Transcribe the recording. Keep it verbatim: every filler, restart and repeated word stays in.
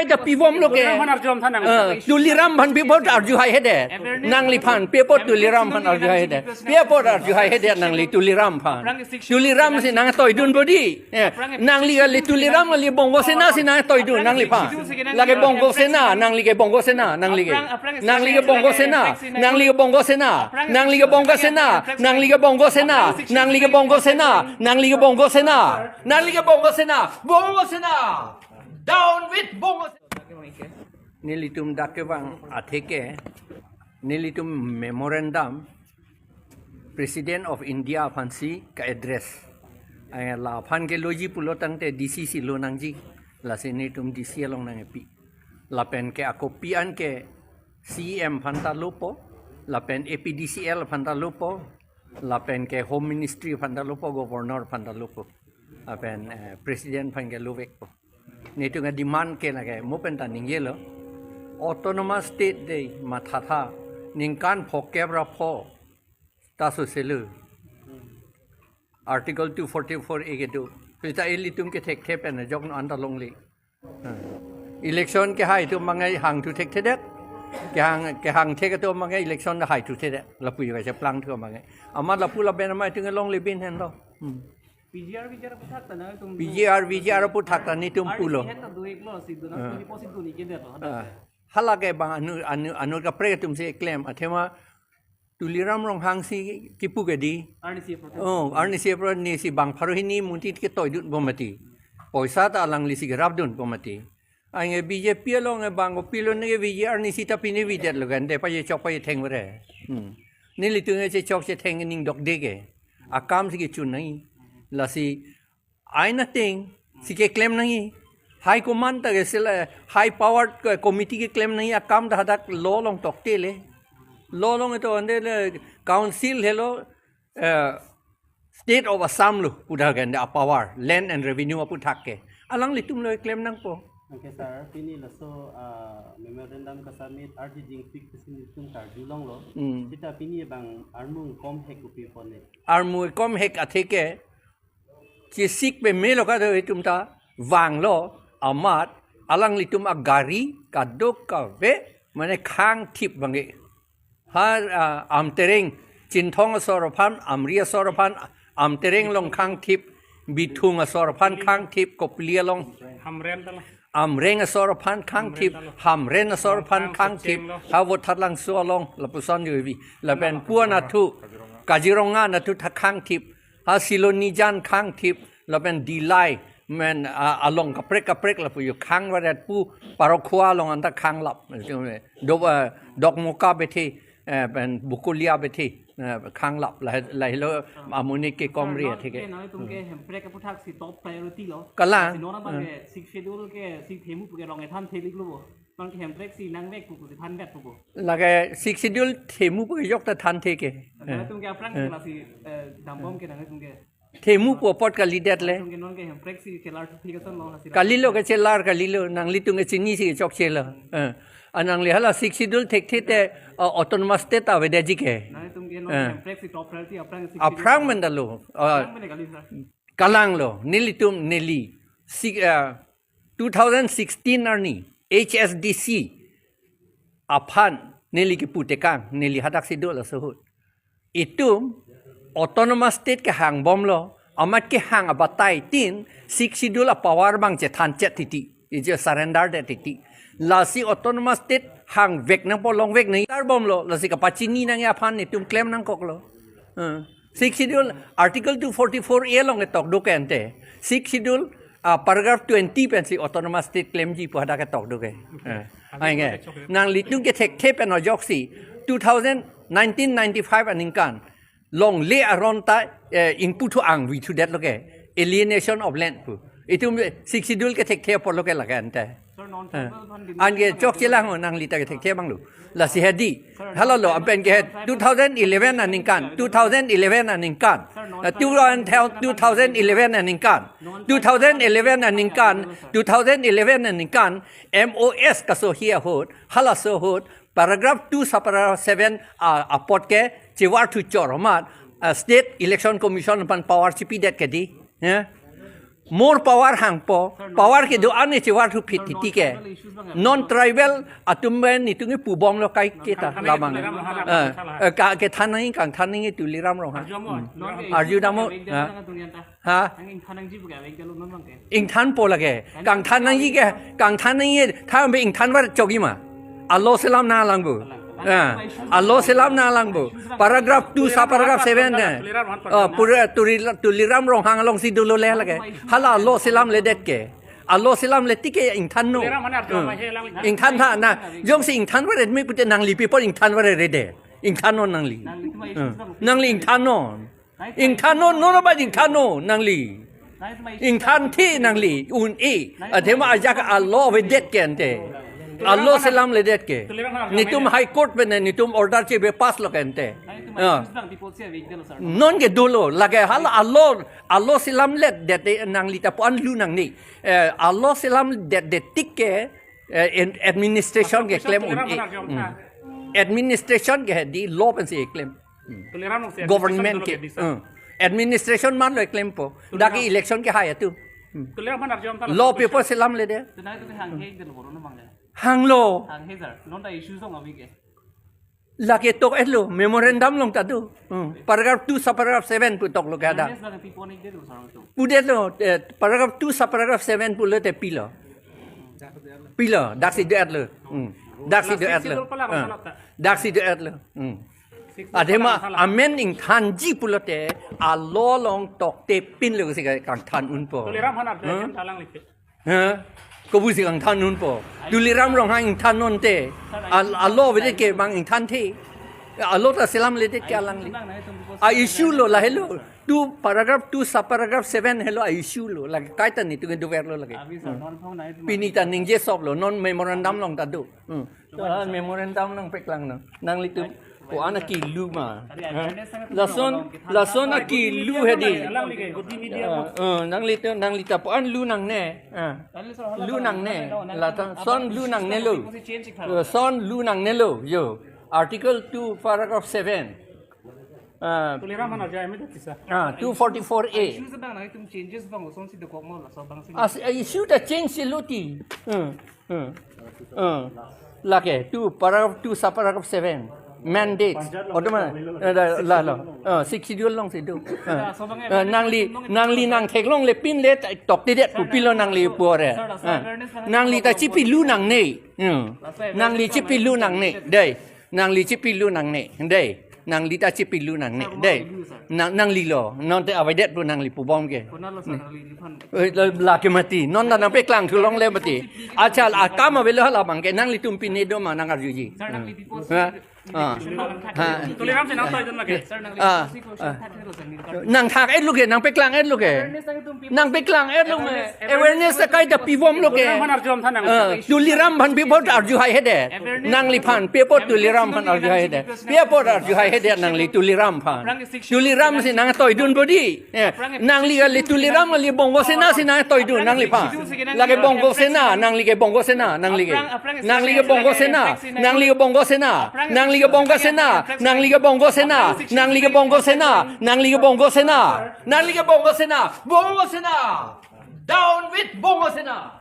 Ita pibom lo ke. Tuliram aphan arju tha nang. Eh, Tuliram aphan pi apot arju haihedet. Nangliphan pi apot Tuliram aphan arju haihedet. Pi apot arju haihedet nangli Tuliram aphan. Tuliram si nangtoidun bodi. Eh, nangli kali Tuliram kali Bongo Sena si nangtoidun nangliphan. Lake Bongo Sena, nangli ke Bongo Sena, nangli ke. Nangli ke Bongo Sena, nangli ke Bongo Sena, nangli ke Bongo Sena, nangli ke Bongo Sena, nangli ke Bongo Sena, nangli ke Bongo Sena, nangli ke Bongo Sena, Bongo Sena. Down with Bongo. Nelitum dak kevang atheke, nelitum memorandum President of India aphansi ka-address. Eh, laphan ke loji pulo tangte D C si lo nangji. Lasi nelitum D C along nangkepi. Lapen ke a-copy an ke C E M aphan ta lopo. Lapen A P D C L aphan ta lopo. Lapen ke Home Ministry aphan ta lopo, Governor aphan ta lopo. Lapen, eh, President aphan ke lovekpo. Nelitum a-demand ke lake, mo pen ta ningjelo. Autonomous State de mathatha, ningkan phokep ra pho ta soselo. Article two forty-four A kedo. Seta ilitum kethekthe pen ajok non anta longle. Hmm. Election kehai atum abang ke hangthu thekthedet. Kehang, kehang thek atum abang ke election ta haithuthedet. Lapu yo kacheplangthu abang ke. Amat lapu lapen amat itum ke longle bin henlo. Hmm. P G R, V G R aphuthak ta nangtum P G R, V G R aphuthak ta nelitum pulo. R D C het ta do-iklo si do na, ah, twenty percent do-ik-edetlo. Ah. Hala ke bang anu, anu, anu kaprek atum si klem. Athema Tuliram Ronghang si kipu ke di. R D C aphuthak. Oh, R D C aphuthak, neli si bang pharo hini munti ketoidunpo mati. Poisa ta alangli si kerapdunpo mati. Anke B J P along ke bang kopilo neke V G R neli seta pine videtlo kan, de pachechok pachetheng vere. Hmm. Nelitum ke chechok chetheng ning dokde ke. Akam si kechun nangji. Lasi ain ateng si keklem nangji. High command ta ke sila high powered ko-, committee keklem nangji, akam ta hadak law along toktele. Law along ito ande le council helo, eh, State of Assam lo pu dak ke ande a-power, land and revenue aphuthak ke. Alanglitum lo klem nangpo. Okay, sir. Pini laso, ah, memorandum kasubmit arji jingpik kesi nelitum karjulonglo. Hmm. Seta pini bang armu komhek kopi pone. Armu komhek atheke chesik pemelo kado itum ta vanglo amat alanglitum agari kadokave mane khangthip abang ke. Ha, ah, Amtereng, Chinthong asor aphan, Amri asor aphan, Amtereng along khangthip, Bithung asor aphan khangthip, Kopili along. Hamren tala. Amreng asor aphan khangthip, Hamren tala. Hamren asor aphan khangthip, Hamren tala. Ha Vothatlangso along, lapuson jo vi. Lapen pu anatthu, Kaziranga anatthu ta khangthip, ha Silonijan khangthip, lapen Dillai, men, ah, along kaprek kaprek lapu yo khang varet pu Parokhowa along anta khanglap. Do, ah, Dokmoka bethe, eh, pen Bokolia bethe, eh, khanglap. Lahai, lahai lo amonit ke komri atheke. Sir, non ke nangtum ke Hemprek aphuthak si top priority lo. Kalang. Si non abang ke Sixth Schedule ke si themu pu ke rong ethan thelik lo bo. Non ke Hemprek si nangvek pu pu si thanvet pu bo. Lake Sixth Schedule themu pu ke jok ta thanthe ke. Nangtum ke aphrang ke lasi, eh, dambom ke nangtum ke. Themu pu apot kalidet le. Nangtum ke non ke Hemprek si kelar thupi kason lo hasi. Kalilo, kechelar kalilo, nanglitum ke chini si chokchelo. Eh. Anangli hala Sixth Schedule thekthe te, uh, Autonomous State avedetji ke. Nangtum ke non, eh, Hemprek si top priority aphrang Sixth Schedule. Aphrang mendalo. Uh, aphrang mene kali, sir. Kalanglo, nelitum neli. Si, uh, two thousand sixteen arni H S D C aphan neli kipu tekang, neli hadak si dolo laso ahut. Itum Autonomous State kehangbomlo, amat kehang abatai tin Sixth Schedule a-power abang chethan chet titi, ije surrender det titi. Lasi Autonomous State hangvek nangpo, longvek nangji tarbomlo, lasi kapachini nangji aphan itum klem nangkoklo. Eh, Sixth Schedule, Article two forty-four A along ketok do ke ante. Sixth Schedule, ah, paragraph twenty pensi Autonomous State klemji pu hadak ketok do ke. Eh, ai nge. Nanglitum kethekthe pen ajoksi two thousand nineteen ninety-five aningkan longle aron ta, eh, ingpu thu angvi thudetlo ke. Alienation of land pu. Itum Sixth Schedule kethekthe apotlo ke lake ante. Sir, non, eh, tribal fund anke chokchelang ho nangli ta kethekthe abang lo. Lasi hedi. Sir, halalo non, apen ke non, two thousand eleven aningkan, two thousand eleven aningkan. Sir, non, eh, two thousand, two thousand eleven aningkan. Two thousand eleven aningkan, two thousand eleven aningkan, M O S kasohi ahut, halaso ahut, paragraph two subparagraph seven, ah, apot ke chevar thuchor amat, ah, State Election Commission aphan power chipidet ke di. Ya. More power hangpo, power kedo-an ke chevar thu phit titi ke. Non tribal atum pen netum ke pubom lo kai ke ta lamang. Eh, eh, ka kethan nangji, kangthan nangji Tuliram Ronghang. Hmm. Arju dam mo, ha? Ha? Ingthanpo lake. Kangthan nangji ke, kangthan nangji, tha be ingthan var chogi ma. Alo selam nanglang bo. Ah, alo selam nanglang bo. Paragraph two sub paragraph seven ke. Oh, pura Turi-, Tuliram Ronghang alongsi dolo le lake. Hala alo selamledet ke. Alo selamle tik ke ingthannon. Hmm. Ingthan tha na. Jongsi ingthan var et me pute nangli paper ingthan var rede. Ingthannon nangli. Hmm. Nangli ingthannon. Ingthannon, non ba ingthannon nangli. Ingthanthe nangli, un-e. Athema ajahak alo avedet ke ante. Alo selamledet ke. Netum High Court pen netum order chebe pass lo ke ante. Ah. Non ke dolo, lake hala alo, alo selamledet nangli ta pu-an lu nangne. Eh, alo selamledet tik ke, eh, en-, administration keklem un-e. Hmm. Administration ke di law pensi keklem. Hmm. Government ke, hmm. Administration man lo klempo. Dak ke election kehai atum. Hmm. Law paper selamledet. Hanglo. Lake tok-et lo, memorandum along ta do. Hmm. Paragraph two sub paragraph seven pu tok lo ke ada. Pudet lo, eh, paragraph two sub paragraph seven pulote pilo. Pilo, daksi do-et lo. Hmm. Daksi do-et lo. Hmm. Daksi do-et lo. Hmm. Athema amen ingthanji pulote alo along tokte pinlo si kangthan unpo. Tuliram aphan arju, hmm? Kangthan lang leke. Ha? Kopusi kangthan unpo. Tuliram Ronghang ingthannon te. Al-, alo avedet ke bang ingthanthe. Alo ta selamledet ke alangli. A-issue lo lahelo. Two paragraph two sub paragraph seven helo a-issue lo. Lake kaita netum ke dover lo lake. Hmm. Pini ta ningje sop lo. Non memorandum along ta do. Hmm. Ah, memorandum nangpeklang nang. Nanglitum ko-an akilu ma. Ha? Lason, lason akilu hedi. Ah, eh, nanglitum, nangli ta pu-an lu nangne. Ah. Lu nangne. Lata son lu nangnelo. Eh, son lu nangnelo. Yo. Article two, paragraph seven. Ah. Tuliram aphan arju, ami ta kisa. Ah, two forty-four A. Issue abang nangtum changes abang osonsi dokok mo, laso abang si. As, eh, issue ta change si lo ti. Hmm. Hmm. Hmm. Lake two, paragraph two, sub paragraph seven. Mandates. Odoma, eh, la, la, la. Eh, Sixth Schedule alongsi do. Eh. Eh, nangli, nangli nangtheklongle pinle ta toktedet pu pilo nangli pu re. Eh. Nangli ta chipilu nangne. Hmm. Nangli chipilu nangne. Dei. Nangli chipilu nangne. Dei. Nangli ta chipilu nangne. Dei. Nang, nangli lo. Non te avedet pu nangli pubom ke. Konat lo sir, nangli aphan. Eh, la, lake mati. Non ta nangpeklang thulongle mati. Achal akam avelo hala abang ke nanglitum pine do ma nang arjuji. Sir, nangli di post. Ha? Ah. Ha. Tuliram si nangtoidun lake. Sir, nangli ah, post si question ah. Thak thak lo sir, nangli aphan. Nangthak-et lo ke, nangpeklang-et lo ke. Awareness nangpeklang-et lo me. Awareness ta kaita pibom lo ke. Tuliram aphan arju aphan tha nang. Ah, Tuliram aphan paper arju haihedet. Awareness nangliphan, paper Tuliram aphan arju haihedet. Paper arju haihedet nangli Tuliram aphan. Tuliram si nangtoidun bodi. Eh, nangli kali Tuliram kali Bongo Sena si nangtoidun nangliphan. Lake Bongo Sena, nangli ke Bongo Sena, nangli ke. Nangli ke Bongo Sena, nangli ke Bongo Sena, nangli ke Bongo Sena, nangli ke Bongo Sena, nangli ke Bongo Sena, nangli ke Bongo Sena, nangli ke Bongo Sena, Bongo Sena. Down with Bongo Sena.